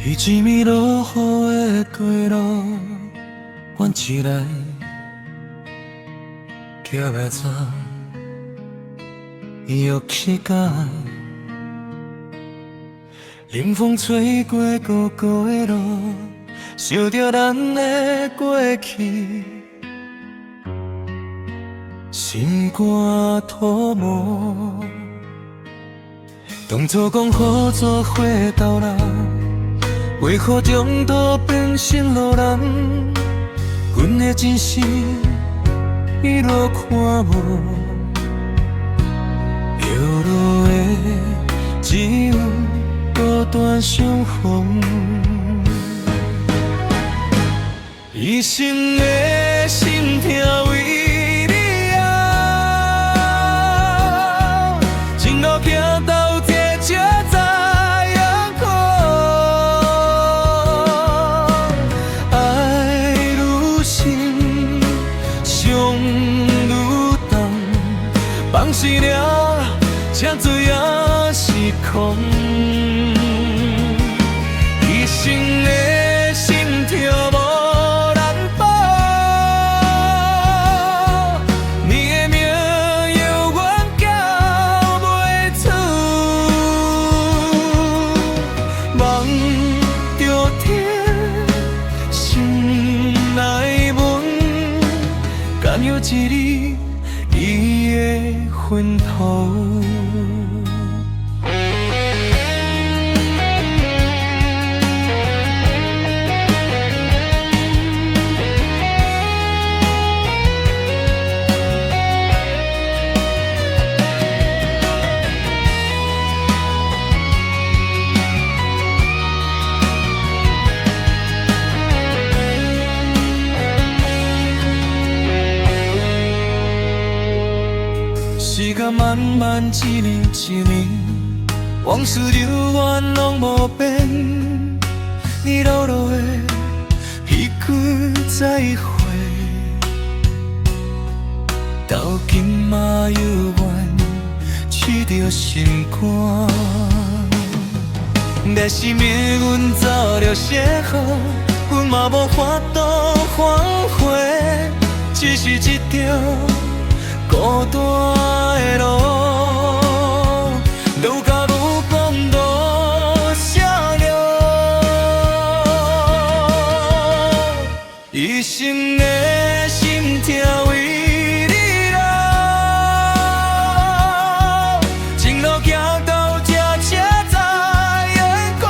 彼一暝落雨的街路，阮一来行袂走，欲时间。冷风吹过高高的路，想著咱的過去，心肝塗無。當初講好做伙到老，為何中途變成路人？阮的真心伊都看無，流落的只有孤單相逢。一生的心疼為你啊，情路行到這才知影苦，愛愈深，傷愈重，放生了，這做也是空。一生的心痛無人補，你的名永遠叫袂出，望著天，心內阮，敢有一日伊會回頭？時間慢慢一年一年，往事猶原攏無變。你老老的彼句再會，到今嘛猶原刺著心肝。若是命運走著邂逅，阮嘛無法度反悔，只是一條孤單的路，愈甲愈講多謝了。一生的心疼為你留，情路行到這才知影苦，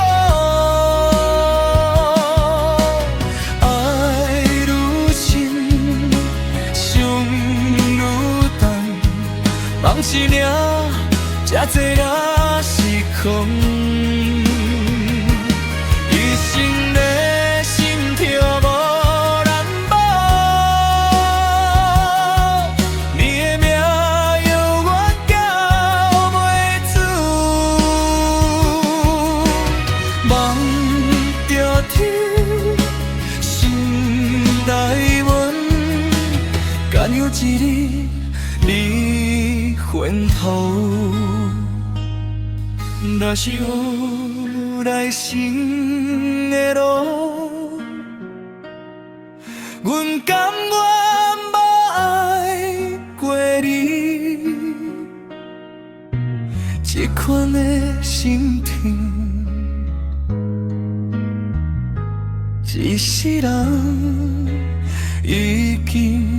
愛愈深，傷愈重，放生了，這濟也是空。一生的心痛無人補，你的名永遠叫袂出，望著天，心內阮，敢有一日你回頭？若是有來生的路，阮甘願無愛過你，這款的心疼，一世人已經